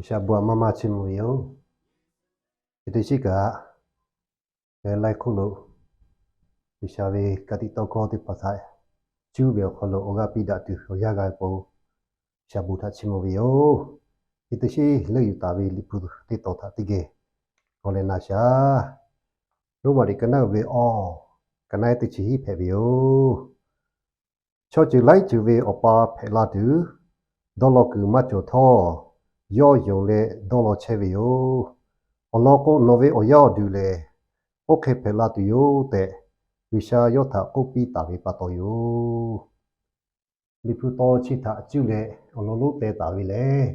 G'uiˬsha bon maˇ maˇ chiˇ mvuh ve yoˬ. Chi teˇ shiˉ kaꞈ, laiˉ hk'oˆ lo G'uiˬsha ve ka tiꞈ tawˇ hkawˇ teˇ hpaˍ htaꞈ cuˇ ve awˬ hk'aw lo awˬ g'aˇ piˇ daꞈ tuˬ awˬ yanˇ g'a ve k'o, G'uiˬsha bon htaꞈ chiˇ mvuh ve yoˬ. Chi teˇ shiˉ leuˆ yuˬ taˍ ve Liꞈ hpu teˇ tawn htaꞈ teˇ geh k'awꞈ leh na shaˍ. Roˉmaꞈ liꞈ ka naˉ uiˍ ve awˬ, ka naˉ teˇ chi hiˉ hpehꞈ ve yoˬ. Chaw ceuˬ laiˉ ceuˬ ve Awˬ pa hpehꞈ la tuˬ, dawˇ law kuiˬ maˇ cawˬ htawˇ, yawˇ yonˍ leh dawˇ law chehˇ ve yoˬ. Awˬ lawn k'o, nawˬ ve awˬ yaˇ awˬ duˬ lehˬ, oˇ hk'e hpehꞈ la tuˬ yoˬ tehꞈ, G'uiˬsha yawˇ htaꞈ k'oˆ piˇ taˍ ve pa taw yoˬ. Liꞈ hpu taw chi htaꞈ cuˇ leh awˬ lawn lonˉ teh taˍ ve lehˬ,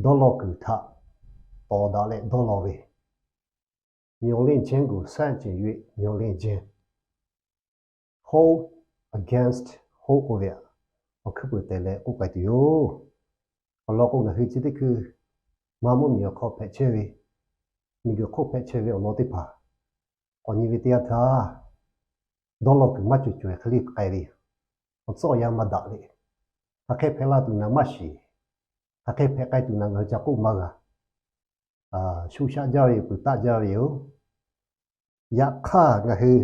dawˇ law kuiˬ htaꞈ tawˍ daꞈ leh dawˇ law ve, မျှော်လင့်ခြင်းကို ဆန့်ကျင်၍ မျှော်လင့်ခြင်း, hope against hope k'oˆ ve, awˬ hkuiˉ puiˍ teh leh k'oˆ k'ai tuˬ yoˬ. Awˬ lawn k'o, ngaˬ hui chi teˇ hkui maˇ mvuhˇ miˬ awˬ hk'aw hpehꞈ chehˇ ve, miˬguiˬ hk'oˆ hpehꞈ chehˇ ve awˬ lawn teˇ hpaˍ, k'awꞈ nyi ve teˇ yanˇ htaˇ, dawˇ law kuiˬ maˇ cawˬ cawˬ hk'e le k'ai ve yoˬ. Awˬ tcuhˉ awˬ yanˇ maˇ daꞈ le. Hk'aˬ hk'e hpehꞈ la tuˬ naˍ maˇ shiˍ. Hk'aˬ hk'e hpehꞈ k'ai tuˬ naˍ ngaˬ hui ca k'oˆ maˇ g'a. Shu shaˆ jaˇ ve yoˬ, peuˬ taˆ jaˇ ve yoˬ. Yaꞈ hk'aˇ ngaˬ hui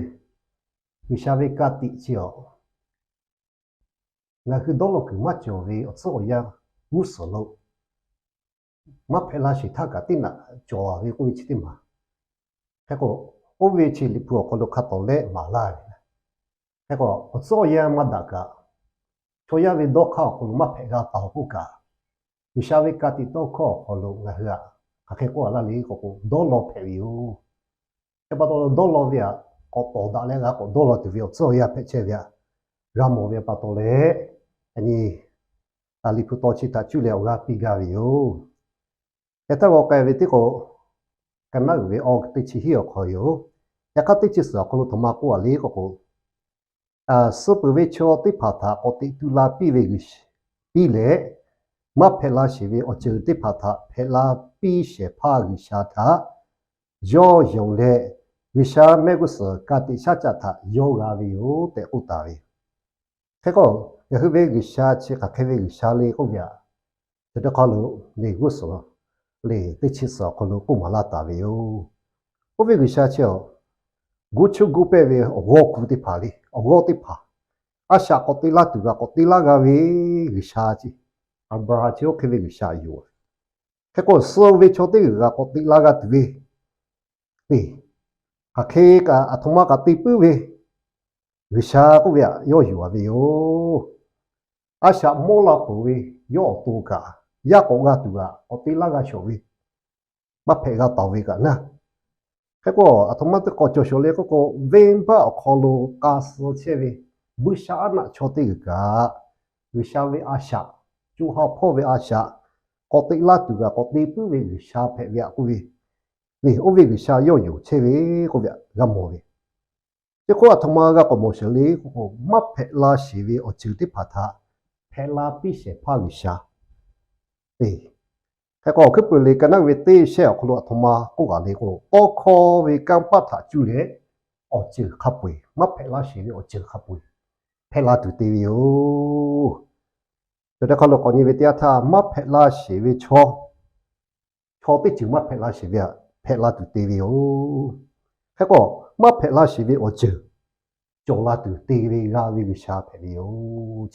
G'uiˬsha ve ka tiꞈ chi awˬ, ngaˬ hui dawˇ law kuiˬ maˇ cawˬ ve awˬ tcuhˉ awˬ yanˇ g'uˇ suhˍ lo maˇ hpehꞈ la sheˍ htaˇ kaꞈ teˇ naꞈ cawˬ ve k'oˆ ve chi teˇ maˬ. Hk'e k'o, oˇ ve chi Liꞈ hpu awˬ hk'aw lo hk'a tawˍ leh maˍ laˇ ve. Hk'e k'o, awˬ tcuhˉ awˬ yanˇ maˇ daꞈ kaꞈ, chaw yaˇ ve dawˇ hk'aˇ awˬ hk'aw lo maˇ hpehꞈ g'a taˍ awˬ k'oˆ kaꞈ, G'uiˬsha ve ka tiꞈ tawˇ hkawˇ awˬ hk'aw lo ngaˬ hui htaꞈ hk'aˬ hk'e k'oˆ laˇ le k'o k'o, dawˇ law hpehꞈ ve yoˬ. Hk'e pa taw, dawˇ law ve htaꞈ k'awꞈ tawˍ daꞈ leh g'a k'awꞈ dawˇ law tuˬ ve awˬ tcuhˉ awˬ yanˇ hpehꞈ chehˇ ve htaꞈ g'a mawˬ ve pa taw leh, yaꞈ nyi Liꞈ hpu taw chi htaꞈ cuˇ leh awˬ g'aˇ piˇ gaˇ ve yoˬ. Yaꞈ htaˇ g'aw k'ai ve teˇ k'o, ka naˉ uiˍ ve awˬ teˇ chi hiˉ awˬ hk'aw yoˬ. Yaꞈ hk'aˇ teˇ chi suhˍ awˬ hk'aw lo htaꞈ ma k'oˆ a le k'o k'o, suh peuˬ ve chaw teˇ hpaˍ htaꞈ k'awꞈ teꞈ tu la piˇ ve G'uiˬsha piˇ leh, maˇ hpehꞈ la sheˍ ve awˬ ceuˬ teˇ hpaˍ htaꞈ hpehꞈ la piˇ shehˍ hpaˇ G'uiˬsha htaꞈ yawˇ yonˍ leh, G'uiˬsha mehˆ g'uˇ suhˍ ka tiꞈ shaˉ caˆ htaꞈ yawˇ g'a ve yoˬ tehꞈ k'oˆ taˍ ve. Hk'e k'o, ngaˬ hui ve G'uiˬsha chi hk'aˬ hk'e ve G'uiˬsha le k'oˆ ve htaꞈ, chi teˇ hk'aˇ lo le g'uˇ suhˍ le teˇ chi suhˍ awˬ hk'aw lo k'oˆ maˍ laˇ taˍ ve yoˬ. Oˇ ve G'uiˬsha chi awˬ, guˇ chuˇ guˇ pehˇ ve awˬ g'awˇ ku teˇ hpaˍ le, awˬ g'awˇ teˇ hpaˍ, a shaꞈ k'awꞈ te laˇ tuˬ g'a k'awꞈ te laˇ g'a ve G'uiˬsha chi, Aˍbraˍhanˍ chi oˇ hk'e ve G'uiˬsha yoˬ. Hk'e k'o, suh ve chaw teˇ g'uiˬ g'a k'awꞈ te laˇ g'a tuˬ ve, hk'aˬ hk'e kaꞈ aˬ htoꞈ ma kaꞈ te puiˉ ve G'uiˬsha k'oˆ ve htaꞈ yawˇ yuˬ a ve yoˬ. A shaꞈ mawˇ la peuˬ ve yawˇ awˬ to kaꞈ, yaˇ k'awꞈ g'a tuˬ kaꞈ k'awꞈ te laˇ g'a shawˍ ve, maˇ hpehꞈ g'a taˍ ve kaꞈ naˇ. Hk'e k'o, aˬ htoꞈ ma teˇ k'awꞈ cawˬ shawˍ le k'oˆ k'o, venˇbaˆ awˬ hk'aw lo k'a suh chehˇ ve buiˇshaˆaˉ naˆ chaw teˇ g'uiˬ kaꞈ, G'uiˬsha ve a shaꞈ, co ha hpawˇ ve a shaꞈ k'awꞈ te laˇ tuˬ kaꞈ k'awꞈ te puiˉ ve G'uiˬsha hpehꞈ ve htaꞈ k'oˆ ve, le, oˇ ve G'uiˬsha yawˇ yonˍ chehˇ ve k'oˆ ve htaꞈ g'a mawˬ ve. Chi hk'oˆ aˬ htoꞈ ma g'a k'awꞈ mawˬ shawˍ le k'oˆ k'o, maˇ hpehꞈ la sheˍ ve awˬ ceuˬ teˇ hpaˍ htaꞈ hpehꞈ la piˇ shehˍ hpaˇ G'uiˬsha. Hk'e k'o, awˬ hkuiˉ puiˍ le ka naˉ ve teˇ shehˆ awˬ hk'aw lo aˬ htoꞈ ma k'oˆ a le k'o, tawˇ hkawˇ ve kanˇ paˆ htaꞈ cuˇ leh awˬ ceuˬ hk'a peu-eˬ, maˇ hpehꞈ la sheˍ ve awˬ ceuˬ hk'a peu-eˬ hpehꞈ la tuˬ te ve yoˬ. Chi teˇ hk'aˇ lo k'awꞈ nyi ve teˇ yanˇ htaˇ, maˇ hpehꞈ la sheˍ ve chaw, chaw teˇ ceuˬ maˇ hpehꞈ la sheˍ ve htaꞈ hpehꞈ la tuˬ te ve yoˬ. Hk'e k'o, maˇ hpehꞈ la sheˍ ve awˬ ceuˬ cawˬ la tuˬ te ve g'a ve G'uiˬsha hpehꞈ ve yoˬ.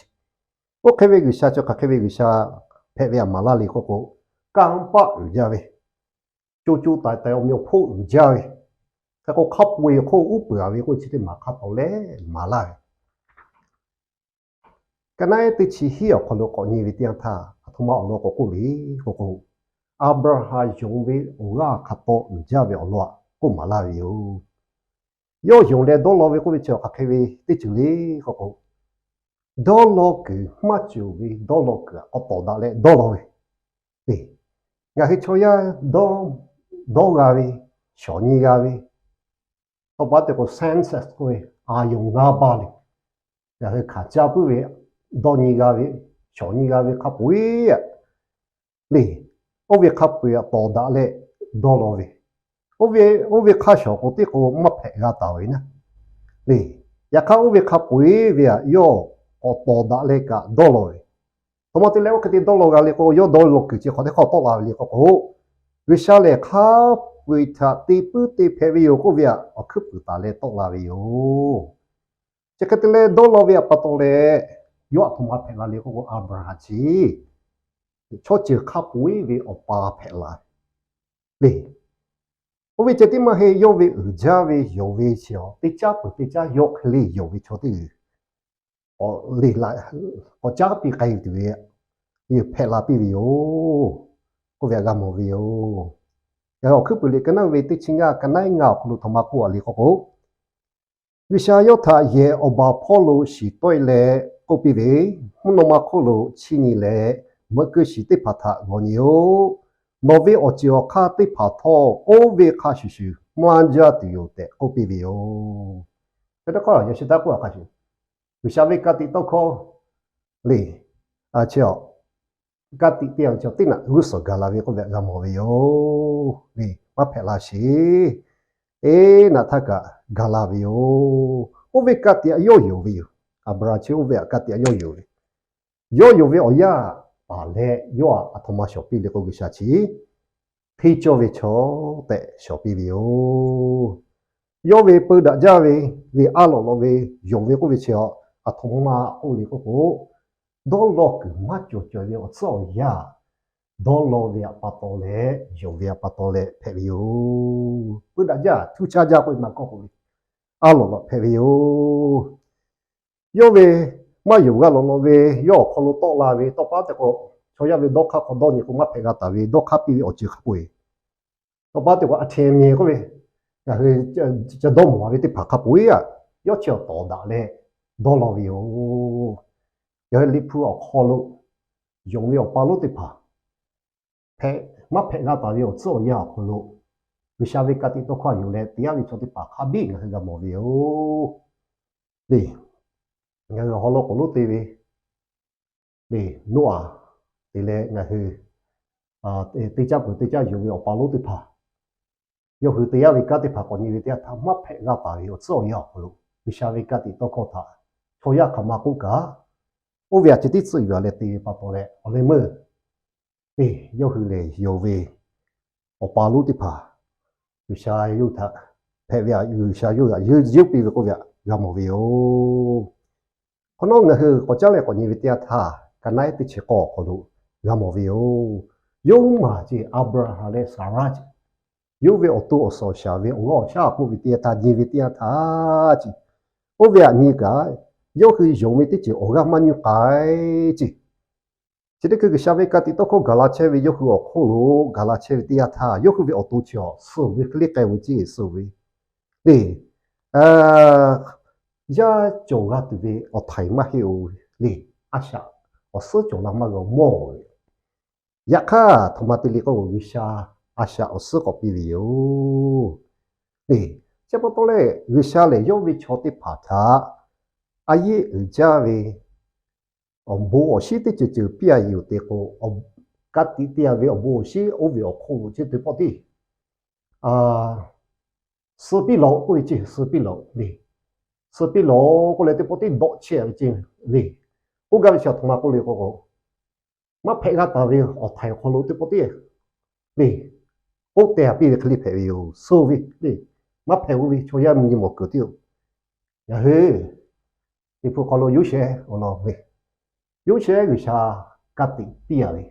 Oˇ hk'e ve G'uiˬsha chi hk'aˬ hk'e ve G'uiˬsha hpehꞈ ve htaꞈ maˍ laˇ le k'oˆ k'o, kanˇ paˆ uiˍ jaˇ ve, co co taiˍ taiˍ awˬ meꞈ awˬ hponˇ uiˍ jaˇ ve, hk'e k'o hk'a peu-eˬ awˬ hk'oˆ uˉ peunˍ a ve k'oˆ chi teˇ maˬ hk'a tawˍ leh maˍ laˇ ve. Ka naˉ ehˉ teˇ chi hiˉ awˬ hk'aw lo k'awꞈ nyi ve teˇ yanˇ htaˇ, aˬ htoꞈ ma awˬ lawn k'awꞈ k'oˆ le k'oˆ k'o, Aˍbraˍhanˍ yonˍ ve awˬ g'aˇ hk'a taw uiˍ jaˇ ve awˬ lawn htaꞈ k'oˆ maˍ laˇ ve yoˬ. Yawˇ yonˍ leh dawˇ law ve k'oˆ ve chi hk'aˬ hk'e ve teˇ ceuˬ le k'oˆ k'o, dawˇ law kuiˬ maˇ cawˬ ve dawˇ law kuiˬ htaꞈ k'awꞈ tawˍ daꞈ leh dawˇ law ve. Ngaˬ hui chaw yaˇ dawˇ g'a ve, shawˍ nyi g'a ve, tawˇ pa te k'o census k'oˆ ve, aˬ yonˍ ngaˇ baˇ le, ngaˬ hui hkanˍ caˇ puiˉ ve dawˇ nyi g'a ve, shawˍ nyi g'a ve hk'a peu-eˬ le, oˇ ve hk'a peu-eˬ htaꞈ tawˍ daꞈ leh dawˇ law ve, oˇ ve hk'a shawˍ k'o teˇ k'o maˇ hpehꞈ g'a taˍ ve naˉ le. Yaꞈ hk'aˇ oˇ ve hk'a peu-eˬ ve htaꞈ yawˇ k'awꞈ tawˍ daꞈ leh kaꞈ dawˇ law ve, Aˬ htoꞈ ma te leh oˇ hk'e te dawˇ law g'a le k'o, yawˇ dawˇ law kuiˬ chi hk'awꞈ teˇ hk'awꞈ tawˆ la ve le k'oˆ k'o, G'uiˬsha lehˬ hk'a peu-eˬ htaꞈ te puiˉ te hpehꞈ ve yoˬ k'oˆ ve htaꞈ awˬ hkuiˉ puiˍ taˍ leh tawˆ la ve yoˬ. Chi hk'e te leh dawˇ law ve pa taw leh, yawˇ aˬ htoꞈ ma hpehꞈ la le k'oˆ k'o, Aˍbraˍhanˍ chi chaw ceuˬ hk'a peu-eˬ ve awˬ pa hpehꞈ la le. Oˇ ve ceh tiˉ maˇ heˆ, yawˇ ve uiˍ jaˇ ve yonˍ ve chi teˇ caˉ peuˬ teˇ caˉ yawˇ hk'e le yonˍ ve chaw teˇ g'uiˬ k'awꞈ caˉ piˇ k'ai tuˬ ve, hpehꞈ la piˇ ve yoˬ k'oˆ ve htaꞈ g'a mawˬ ve yoˬ. Ngaˬ hui Awˬ hkuiˉ puiˍ liꞈ ka naˉ ve teˇ chi ngaˇ, ka naˉ ngaˇ awˬ hk'aw lo aˬ htoꞈ ma k'oˆ a le k'oˆ k'o, G'uiˬsha yawˇ htaꞈ yehˬ awˬ baˬ hpawˇ lo shiˍ tawˆ e leh k'oˆ piˇ ve, Mvuhˇ naw ma hk'oˆ lo chiˇ nyi leh, meuꞈ keu shiˍ teˇ hpaˍ htaꞈ g'aw nyi-oˆ. Nawˬ ve awˬ ceuˬ awˬ hk'aˇ teˇ hpaˍ htawˇ oˇ ve hk'a shuˍ shuˍ maˇ jaˇ tuˬ yoˬ tehꞈ k'oˆ piˇ ve yoˬ. Hk'e te k'o, yaꞈ shi taˇ k'oˆ a hk'a shuˍ, G'uiˬsha ve ka tiꞈ tawˇ hkawˇ le, a chi a, ka tiꞈ te a ve chaw teˇ naꞈ g'uˇ suhˍ gaˬ la ve k'oˆ ve htaꞈ g'a mawˬ ve yoˬ le. Maˇ hpehꞈ la sheˍ. Eˇ naꞈ htaˇ kaꞈ gaˬ la ve yoˬ. Oˇ ve ka tiꞈ htaꞈ yawˇ yonˍ ve yoˬ. Aˍbraˍhanˍ chi oˇ ve htaꞈ ka tiꞈ htaꞈ yawˇ yonˍ ve, yawˇ yonˍ ve awˬ yanˇ paˍ leh yawˇ htaꞈ aˬ htoꞈ ma shawˍ piˇ le k'o, G'uiˬsha chi hteˇ cawˇ ve chaw tehꞈ shawˍ piˇ ve yoˬ. Yawˇ ve peu daꞈ jaˇ ve le, aˉ lawꞈ lawꞈ ve yonˍ ve k'oˆ ve chi a, aˬ htoꞈ ma k'oˆ le k'oˆ k'o, dawˇ law kuiˬ maˇ cawˬ cawˬ ve awˬ tcuhˉ awˬ yanˇ dawˇ law ve htaꞈ pa taw leh, yonˍ ve htaꞈ pa taw leh hpehꞈ ve yoˬ. Peu daꞈ jaˇ, htuˇ caˇ jaˇ k'oˆ ve maˇ kawˆ k'oˆ ve, aˉ lawꞈ lawꞈ hpehꞈ ve yoˬ. Yawˇ ve maˇ yonˍ g'a lawꞈ lawꞈ ve, yawˇ awˬ hk'aw lo tawˆ la ve tawˇ pa teˇ k'o, chaw yaˇ ve dawˇ hk'aˇ hk'aw dawˇ nyi k'o maˇ hpehꞈ g'a taˍ ve dawˇ hk'aˇ piˇ ve awˬ ceuˬ hk'a peu-eˬ tawˇ pa teˇ k'o, a hte meh k'oˆ ve, ngaˬ hui ca dawˇ mawˬ ve teˇ hpaˍ hk'a peu-eˬ a, yawˇ chi awˬ tawˍ daꞈ leh dawˇ law ve yoˬ. Ngaˬ hui Liꞈ hpu awˬ hk'aw lo yonˍ ve awˬ pa lonˉ teˇ hpaˍ hpehꞈ maˇ hpehꞈ g'a taˍ ve awˬ tcuhˉ awˬ yanˇ awˬ hk'aw lo, G'uiˬsha ve ka tiꞈ tawˇ hkawˇ htaꞈ yonˍ leh te yaˇ ve chaw teˇ hpaˍ hk'a biˇ ngaˬ hui g'a mawˬ ve yoˬ le. Ngaˬ hui awˬ hk'aw lo k'awꞈ lonˉ te ve le, Noˉaꞈ te leh ngaˬ hui teˇ caˉ peuˬ teˇ caˉ yonˍ ve awˬ pa lonˉ teˇ hpaˍ, yawˇ hui te yaˇ ve kanˉ teˇ hpaˍ k'awꞈ nyi ve teˇ yanˇ htaˇ, maˇ hpehꞈ g'a taˍ ve awˬ tcuhˉ awˬ yanˇ awˬ hk'aw lo G'uiˬsha ve ka tiꞈ tawˇ hkawˇ htaꞈ chaw yaˇ hk'aˬ ma k'oˆ kaꞈ, oˇ ve a ceh tiˉ tcuhˆ yuˬ a leh te ve pa taw leh, awˬ leh meuˇ te yawˇ hui lehˬ yonˍ ve awˬ pa lonˉ teˇ hpaˍ G'uiˬsha yawˇ hui htaꞈ hpehꞈ ve, G'uiˬsha yawˇ hui htaꞈ yeuˇ yeuˇ piˇ ve k'oˆ ve htaꞈ g'a mawˬ ve yoˬ. Hk'awꞈ nawˉ ngaˬ hui k'awꞈ caˉ leh k'awꞈ nyi ve teˇ yanˇ htaˇ, ka naˉ ehˉ teˇ chi k'awˇ awˬ hk'aw lo g'a mawˬ ve yoˬ. Yawˇ maˇ ceh Aˍbraˍhanˍ leh Saˍraˆ ceh, yawˇ ve awˬ to awˬ suhˍ awˬ shaˍ ve awˬ g'aˇ awˬ shaˉ k'oˆ ve teˇ yanˇ htaˇ nyi ve teˇ yanˇ htaˇ ceh, oˇ ve htaꞈ nyi kaꞈ, yawˇ hui yonˍ ve teˇ ceuˬ awˬ g'aˇ maˇ nyi k'ai ceh. Chi teˇ hkui G'uiˬsha ve ka tiꞈ tawˇ hkawˇ gaˬ la chehˇ ve yawˇ hui awˬ hk'oˆ lo gaˬ la chehˇ ve teˇ yanˇ htaˇ, yawˇ hui ve awˬ to chi awˬ suhˍ ve hk'e le k'ai ve ceˇ suhˍ ve le, yaˇ cawˬ g'a tuˬ ve awˬ htaiˍ maˇ heˆ-oˬ le. A shaꞈ awˬ suhˉ cawˬ la maˇ g'a mawˇ ve. Yaꞈ hk'aˇ, htoꞈ ma te le k'oˆ k'o, G'uiˬsha a shaꞈ awˬ suhˉ k'awꞈ piˇ ve yoˬ le. Chi pa taw leh, G'uiˬsha lehˬ yawˇ ve chaw teˇ hpaˍ htaꞈ a yehˉ uiˍ jaˇ ve awˬ bon awˬ shinˉ teˇ ceuˬ ceuˬ piˇ a yoˬ te k'o, ka tiꞈ te a ve awˬ bon awˬ shinˉ oˇ ve awˬ hk'oˆ lo chi teˇ pawˆ tiˉ suh piˇ lawꞈ k'oˆ ve ceˇ, suh piˇ lawꞈ le. Suh piˇ lawꞈ k'oˆ leh teˇ pawˆ tiˉ dawˆ chehˇ ve ceˇ le. K'oˆ gaˇ ve chi aˬ htoꞈ ma k'oˆ le k'o, maˇ hpehꞈ g'a taˍ ve awˬ htaiˍ awˬ hk'aw lo teˇ pawˆ tiˉ le, k'oˆ teh a piˇ ve hk'e le hpehꞈ ve yoˬ. Suh ve le, maˇ hpehꞈ g'uˇ ve chaw yaˇ miˇ nyi mawˬ kuiˬ tiˉ-oˬ. Ngaˬ hui Liꞈ hpu hk'aw lo Yoˇsehꞈ awˬ lawn ve, Yoˇsehꞈ G'uiˬsha ka tiꞈ piˇ a ve,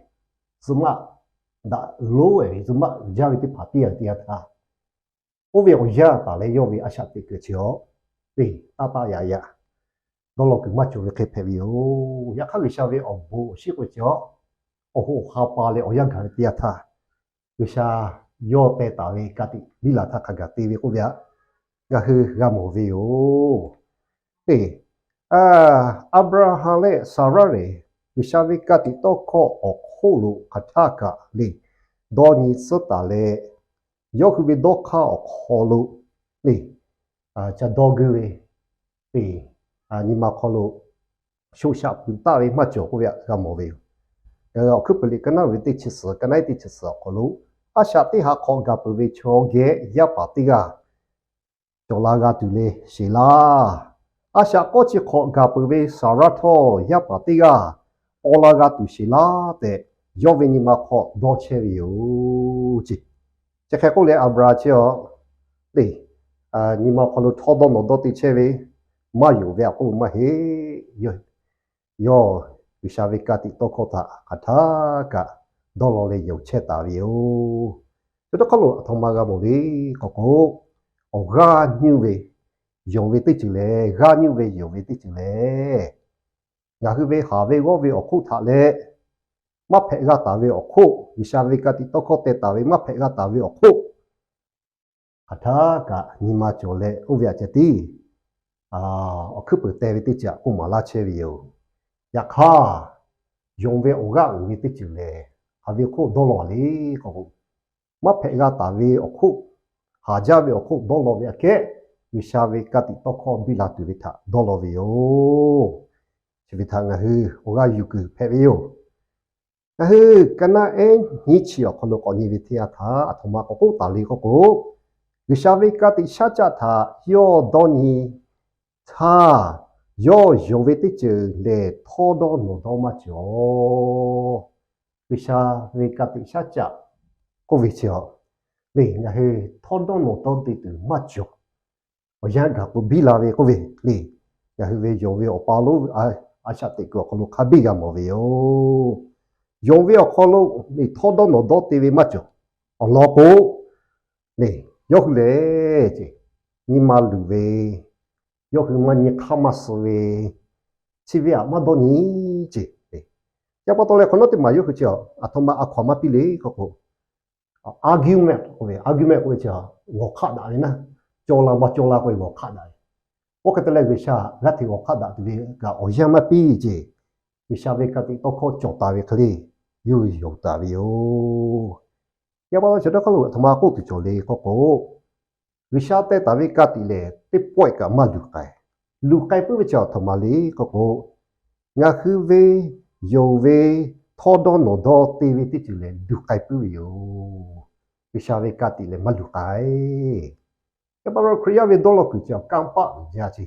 zuhꞈ maˆ daꞈ lonˉ ve, zuhꞈ maˆ jaˇ ve teˇ hpaˍ piˇ a ve teˇ yanˇ htaˇ, oˇ ve awˬ yanˇ taˍ leh yawˇ ve a shaꞈ teꞈ kuiˬ chi awˬ teˇ taˆ taˆ yaꞈ yaꞈ dawˇ law kuiˬ maˇ cawˬ ve hk'e hpehꞈ ve yoˬ. Yaꞈ hk'aˇ, G'uiˬsha ve awˬ bon awˬ shinˉ k'oˆ ve chi awˬ, awˬ hoꞈ awˬ ha pa leh awˬ yanˇ gaˬ ve teˇ yanˇ htaˇ, G'uiˬsha yawˇ teh taˍ ve ka tiꞈ biˇ la htaˇ hk'a gaˬ te ve k'oˆ ve htaꞈ ngaˬ hui g'a mawˬ ve yoˬ. Teˇ, Aˍbraˍhanˍ leh Saˍraˆ lehˬ, G'uiˬsha ve ka tiꞈ tawˇ hkawˇ awˬ hk'oˆ lo hk'aˬ htaˇ kaꞈ le, dawˇ nyi tcuhˉ taˍ leh, yawˇ hui ve dawˇ hk'aˇ awˬ hk'aw lo le, ca dawˇ geuˇ ve teˇ, nyi ma hk'aw lo shoꞈ shaꞈ puiˍ taˆ ve maˇ cawˬ k'oˆ ve htaꞈ g'a mawˬ ve yoˬ. Awˬ hkuiˉ puiˍ liꞈ ka naˉ ve teˇ chi suhˍ, ka naˉ teˇ chi suhˍ awˬ hk'aw lo, a shaꞈ teˇ ha hk'awꞈ gaˬ peuˬ ve chaw geh yaˇ paˍ teˇ g'aˇ cawˬ la g'a tuˬ le sheˍ laˇ. A shaꞈ k'awˇ chi hk'awꞈ gaˬ peuˬ ve Saˍraˆ htawˇ yaˇ paˍ teˇ g'aˇ paw la g'a tuˬ sheˍ laˇ tehꞈ, yawˇ ve nyi ma hk'aw dawˇ chehˇ ve yoˬ ce. Chi hk'e k'oˆ leh Aˍbraˍhanˍ chi a, te, nyi ma awˬ hk'aw lo htawˇ dawˇ nawˬ dawˇ te chehˇ ve maˇ yonˍ ve a k'oˆ maˇ heˆ. Yawˇ G'uiˬsha ve ka tiꞈ tawˇ hkawˇ htaꞈ hk'aˬ htaˇ kaꞈ dawˇ law leh yonˍ chehˇ taˍ ve yoˬ. Chi htaꞈ hk'a lo aˬ htoꞈ ma g'a mawˬ le k'o k'o, awˬ g'aˇ nyuˇ ve yonˍ ve teˇ ceuˬ lehˬ, g'aˇ nyuˇ ve yonˍ ve teˇ ceuˬ lehˬ, ngaˬ hui ve haˍ ve g'awˇ ve awˬ hk'oˆ htaꞈ leh, maˇ hpehꞈ g'a taˍ ve awˬ hk'oˆ, G'uiˬsha ve ka tiꞈ tawˇ hkawˇ teh taˍ ve maˇ hpehꞈ g'a taˍ ve awˬ hk'oˆ, hk'aˬ htaˇ kaꞈ nyi ma cawˬ leh oˇ ve a ceh tiˉ awˬ hkuiˉ peuˍ teh ve teˇ ceuˬ k'oˆ maˍ laˇ chehˇ ve yoˬ. Yaꞈ hk'aˇ, yonˍ ve awˬ g'aˇ uiˍ ve teˇ ceuˬ lehˬ, hk'aˬ ve hk'oˆ dawˇ law le k'o k'o, maˇ hpehꞈ g'a taˍ ve awˬ hk'oˆ, haˍ jaˇ ve awˬ hk'oˆ dawˇ law ve aꞈ kehˉ, G'uiˬsha ve ka tiꞈ tawˇ hkawˇ biˇ la tuˬ ve htaꞈ dawˇ law ve yoˬ. Chi ve htaꞈ ngaˬ hui awˬ g'aˇ yuˬ kuiˬ hpehꞈ ve yoˬ. Ngaˬ hui ka naˆ ehˉ nyiˇ chi awˬ hk'aw lo k'awꞈ nyi ve teˇ yanˇ htaꞈ aˬ htoꞈ ma k'awꞈ k'oˆ taˍ le k'o k'o, G'uiˬsha ve ka tiꞈ shaˉ caˆ htaꞈ yawˇ dawˇ nyi htaˇ, yawˇ yonˍ ve teˇ ceuˬ lehˬ htawˇ dawˇ nawˬ dawˇ maˇ cawˬ. G'uiˬsha ve ka tiꞈ shaˉ caˆ k'oˆ ve chi a le, ngaˬ hui htawˇ dawˇ nawˬ dawˇ te tuˬ maˇ cawˬ. Awˬ yanˇ gaˬ k'o biˇ la ve k'oˆ ve le, ngaˬ hui ve yonˍ ve awˬ pa lonˉ a shaꞈ teꞈ kuiˬ awˬ hk'aw lo hk'a biˇ g'a mawˬ ve yoˬ. Yonˍ ve awˬ hk'aw lo le htawˇ dawˇ nawˬ dawˇ te ve maˇ cawˬ. Awˬ lawn k'o le, yawˇ hui lehˬ ce, nyi ma luˬ ve, yawˇ hui maˇ nyi hk'aˇ maˇ suh ve, chi ve aꞈ maˇ dawˇ nyi ce. Yaꞈ pa taw leh hk'awꞈ nawˉ teˇ maˬ yawˇ hui chi aˬ htoꞈ ma a hkaw aˬ maˇ piˇ le k'o k'o, argument k'oˆ ve, argument k'oˆ ve chi g'awˬ hk'aˆ daꞈ ve naˉ, caw la maˇ caw la k'oˆ ve g'awˬ hk'aˆ daꞈ ve. Oˇ hk'e te leh G'uiˬsha g'aˇ hteꞈ g'awˬ hk'aˆ daꞈ tuˬ ve kaꞈ awˬ yanˇ maˇ piˇ ce. G'uiˬsha ve ka tiꞈ tawˇ hkawˇ cawˬ taˍ ve hk'e le, yawˇ hui yonˍ taˍ ve yoˬ. Yaꞈ pa taw chi htaꞈ hk'a lo aˬ htoꞈ ma k'oˆ tuˬ cawˬ le k'o k'o, G'uiˬsha teh taˍ ve ka tiꞈ lehˬ teˇ pawehˇ kaꞈ maˇ luˬ k'ai. Luˬ k'ai puiˉ ve chi aˬ htoꞈ ma le k'o k'o, ngaˬ hui ve yonˍ ve htawˇ dawˇ nawˬ dawˇ te ve teˇ ceuˬ lehˬ luˬ k'ai puiˉ ve yoˬ. G'uiˬsha ve ka tiꞈ lehˬ maˇ luˬ k'ai. Yaꞈ pa taw Hkriꞈ yaˇ ve dawˇ law kuiˬ chi kanˇ paˆ uiˍ jaˇ ce.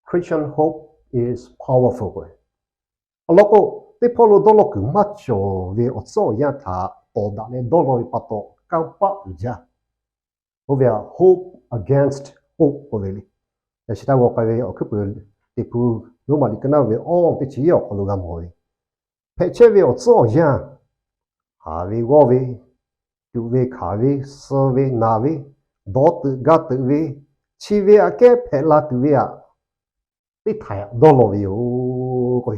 Christian hope is powerful k'o, awˬ lawn k'o, teˇ hpawˇ lo dawˇ law kuiˬ maˇ cawˬ ve awˬ tcuhˉ awˬ yanˇ htaꞈ tawˍ daꞈ leh dawˇ law ve pa taw kanˇ paˆ uiˍ jaˇ. Oˇ ve a hope against hope k'oˆ ve le. Yaꞈ shi htaˇ g'aw k'ai ve awˬ hkuiˉ peuˍ Liꞈ hpu Roˉmaꞈ liꞈ ka naˆ ve awˇ teˇ chi awˬ hk'aw lo g'a mawˬ ve, hpehꞈ chehˇ ve awˬ tcuhˉ awˬ yanˇ, haˍ ve g'awˇ ve, tuꞈ ve hkanˍ ve, suh ve naˬ ve, dawˇ teuꞈ gaˇ teuꞈ ve, chi ve aꞈ kehˉ hpehꞈ la tuˬ ve aꞈ teˇ htaiꞈ dawˇ law ve yoˬ k'o,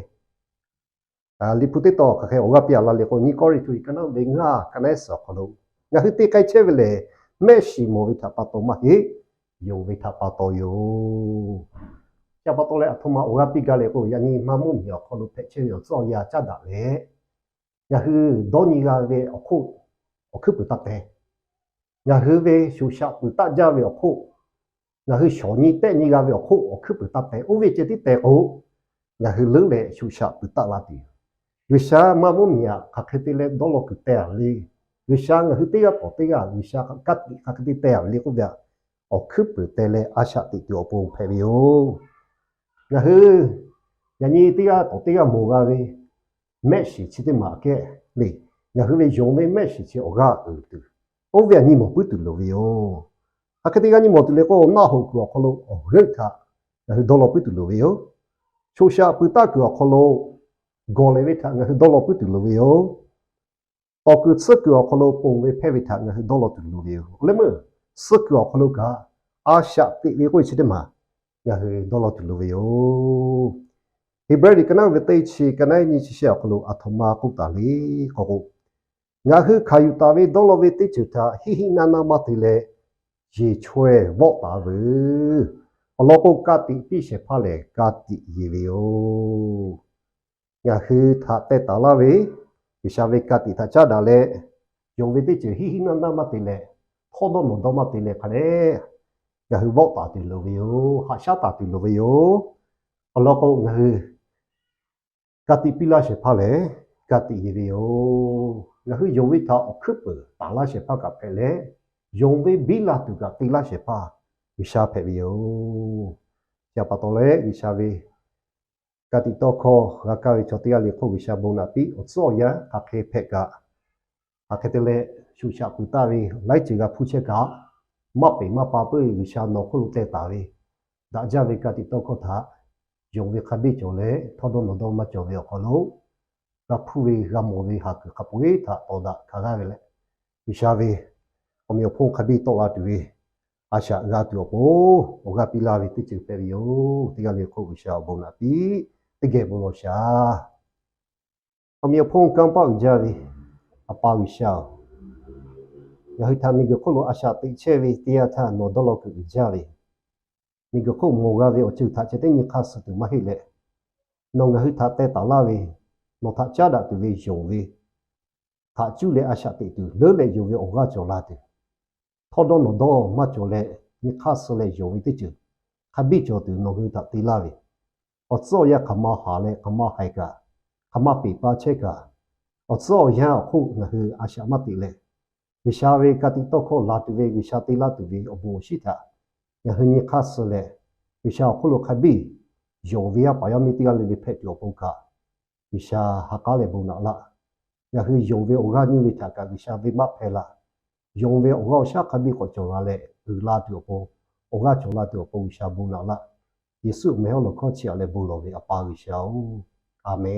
Liꞈ hpu teˇ tawn hk'aˬ hk'e awˬ g'aˇ piˇ a la le k'o, nyiˇ Kawˇrenˍhtuˆ liꞈ ka naˆ ve ngaˇ, ka naˆ ehˉ suhˍ awˬ hk'aw lo, ngaˬ hui te k'ai chehˇ ve lehˬ, mehˆ shiˍ mawˬ ve htaꞈ pa taw maˇ heˆ, yonˍ ve htaꞈ pa taw yoˬ. Chi pa taw leh aˬ htoꞈ ma awˬ g'aˇ piˇ gaˇ le k'o, yaꞈ nyi maˇ mvuhˇ miˬ awˬ hk'aw lo hpehꞈ chehˇ ve awˬ tcuhˉ awˬ yanˇ caˉ daꞈ leh, ngaˬ hui dawˇ nyi g'a ve awˬ hk'oˆ awˬ hkuiˉ peuˍ taˇ te. Ngaˬ hui ve shoꞈ shaꞈ peuˬ taˆ jaˇ ve awˬ hk'oˆ, ngaˬ hui shawˍ nyi tehˆ nyi g'a ve awˬ hk'oˆ awˬ hkuiˉ peuˍ taˇ te. Oˇ ve ceh tiˉ te k'o, ngaˬ hui leuˉ leh shoꞈ shaꞈ peuˬ taˆ la tuˬ yoˬ. G'uiˬsha maˇ mvuhˇ miˬ aꞈ hk'aˬ hk'e te leh dawˇ law kuiˬ teh a ve le. G'uiˬsha ngaˬ hui teˇ g'aˇ tawˍ teˇ g'aˇ G'uiˬsha ka tiꞈ hk'aˬ hk'e te teh a ve le k'oˆ ve aꞈ, awˬ hkuiˉ peuˍ te leh a shaꞈ teꞈ tuˬ awˬ pon hpehꞈ ve yoˬ. Ngaˬ hui yaꞈ nyi teˇ g'aˇ tawˍ teˇ g'aˇ mawˬ g'a ve mehˆ shiˍ chi teˇ maˬ aꞈ kehˉ le, ngaˬ hui ve yonˍ ve mehˆ shiˍ chi awˬ g'aˇ uiˍ tuˬ, oˇ ve aꞈ nyi mawˬ puiˉ tuˬ loˍ ve yoˬ. Hk'aˬ hk'e te g'a nyi mawˬ tuˬ le k'o, naˆ hoꞈ kuiˬ awˬ hk'aw lo awˬ g'euˆ htaꞈ ngaˬ hui dawˇ law puiˉ tuˬ loˍ ve yoˬ. Shoꞈ shaꞈ peuˬ taˆ kuiˬ awˬ hk'aw lo gawˬ lehˬ ve htaꞈ ngaˬ hui dawˇ law puiˉ tuˬ loˍ ve yoˬ. Tawˍ kuiˬ tsuhˇ kuiˬ awˬ hk'aw lo ponˬ ve hpehˇ ve htaꞈ ngaˬ hui dawˇ law tuˬ loˍ ve yoˬ. Awˬ leh meuˇ suhˆ kuiˬ awˬ hk'aw lo kaꞈ a shaꞈ teꞈ ve k'oˆ ve chi teˇ maˬ ngaˬ hui dawˇ law tuˬ loˍ ve yoˬ. Heˍbrehˇ liꞈ ka naˆ ve teˇ chi, ka naˆ nyiˇ chi shehˆ awˬ hk'aw lo aˬ htoꞈ ma k'oˆ taˍ le k'o k'o, ngaˬ hui hkanˍ yuˬ taˍ ve dawˇ law ve teˇ ceuˬ htaꞈ hiˆ hiˆ naˇ naˇ maˇ te leh yeˬ chaweh vawˆ taˍ veuˬ. Awˬ lawn k'o, ka tiꞈ piˇ shehˍ hpaˇ lehˬ ka tiꞈ yeˬ ve yoˬ. Ngaˬ hui htaꞈ teh taˍ laˇ ve G'uiˬsha ve ka tiꞈ htaꞈ caˉ daꞈ leh, yonˍ ve teˇ ceuˬ hiˆ hiˆ naˇ naˇ maˇ te leh, htawˇ dawˇ nawˬ dawˇ maˇ te leh hk'a leh, ngaˬ hui vawˆ taˍ tuˬ loˍ ve yoˬ. Haꞈ shaˉ taˍ tuˬ loˍ ve yoˬ. Awˬ lawn k'o, ngaˬ hui ka tiꞈ piˇ laˇ shehˍ hpaˇ lehˬ ka tiꞈ yeˬ ve yoˬ. Ngaˬ hui yonˍ ve htaꞈ awˬ hkuiˉ peuˍ taˍ laˇ shehˍ hpaˇ kaꞈ hpehꞈ leh, yonˍ ve biˇ la tuˬ kaꞈ te laˇ shehˍ hpaˇ G'uiˬsha hpehꞈ ve yoˬ. Chi pa taw leh G'uiˬsha ve Ka tiꞈ tawˇ hkawˇ g'a kaˇ ve chaw teˇ g'aˇ le hk'oˆ G'uiˬsha bon naꞈ piˇ. Awˬ tcuhˉ awˬ yanˇ hk'aˬ hk'e hpehꞈ kaꞈ, hk'aˬ hk'e te leh shuˍ shaꞈ peuˬ taˍ ve laiˉ ceuˬ g'a hpuˇ chehˇ kaꞈ, maˇ peˍ maˇ pa puiˉ G'uiˬsha nawˬ hk'oˆ lo teh taˍ ve daꞈ jaˇ ve ka tiꞈ tawˇ hkawˇ htaꞈ yonˍ ve hk'a biˇ cawˬ leh, htawˇ dawˇ nawˬ dawˇ maˇ cawˬ ve awˬ hk'aw lo g'a hpuˇ ve g'a mawˬ ve haˍ kuiˬ hk'a peu-eˬ htaꞈ tawˍ daꞈ hkanˍ g'aˇ ve leh, G'uiˬsha ve awˬ meꞈ awˬ hponˇ hk'a biˇ tawˆ la tuˬ ve a shaꞈ g'a tuˬ awˬ pon awˬ g'aˇ piˇ laˇ ve teˇ ceuˬ hpehꞈ ve yoˬ. Teˇ g'aˇ le hk'oˆ G'uiˬsha awˬ bon naꞈ piˇ. Teˇ geh bon lawˬ shaˍ. Awˬ meꞈ awˬ hponˇ kanˇ paˆ uiˍ jaˇ ve A pa G'uiˬsha-oˬ, ngaˬ hui htaꞈ miˬguiˬ hk'oˆ lo a shaꞈ teꞈ chehˇ ve teˇ yanˇ htaˇ nawˬ dawˇ law kuiˬ uiˍ jaˇ ve, miˬguiˬ hk'oˆ mawˬ g'a ve awˬ ceuˬ htaꞈ ceh teˇ nyi hk'aˇ suh tuˬ maˇ heˆ leh, nawˬ ngaˬ hui htaꞈ teh taˍ laˇ ve, nawˬ htaꞈ caˉ daꞈ tuˬ ve yonˍ ve htaꞈ cuˇ leh a shaꞈ teꞈ tuˬ leuˉ leh yonˍ ve awˬ g'aˇ cawˬ la tuˬ, htawˇ dawˇ nawˬ dawˇ maˇ cawˬ leh nyi hk'aˇ suh leh yonˍ ve teˇ ceuˬ hk'a biˇ cawˬ tuˬ nawˬ hui htaꞈ te laˇ ve, awˬ tcuhˉ awˬ yanˇ hk'aˬ ma haˍ leh hk'aˬ ma haiˬ kaꞈ, hk'aˬ ma peˍ pa chehˇ kaꞈ, awˬ tcuhˉ awˬ yanˇ awˬ hk'oˆ ngaˬ hui a shaꞈ maˇ teꞈ leh, G'uiˬsha ve ka tiꞈ tawˇ hkawˇ la tuˬ ve, G'uiˬsha te laˇ tuˬ ve awˬ bon awˬ shiˉ htaꞈ ngaˬ hui nyi hk'aˇ suh leh, G'uiˬsha awˬ hk'oˆ lo hk'a biˇ yonˍ ve yaˇ paˍ yaˇ miˇ teˇ g'aˇ le le hpehꞈ tuˬ awˬ pon kaꞈ, G'uiˬsha ha k'aˉ leh bon naꞈ laˇ. Ngaˬ hui yonˍ ve awˬ g'aˇ nyiˇ ve htaꞈ kaꞈ G'uiˬsha venˇbaˆ hpehˇ laˇ. Yonˍ ve awˬ g'aˇ awˬ shaˉ hk'a biˇ k'awꞈ cawˬ la leh uiˍ la tuˬ awˬ pon, awˬ g'aˇ cawˬ la tuˬ awˬ pon G'uiˬsha bon naꞈ laˇ. Yeˍsuˆ mehˍ hawˉ lawˬ hkawˇ chi aꞈ leh bon lawˬ ve A pa G'uiˬsha-oˬ, A menˬ.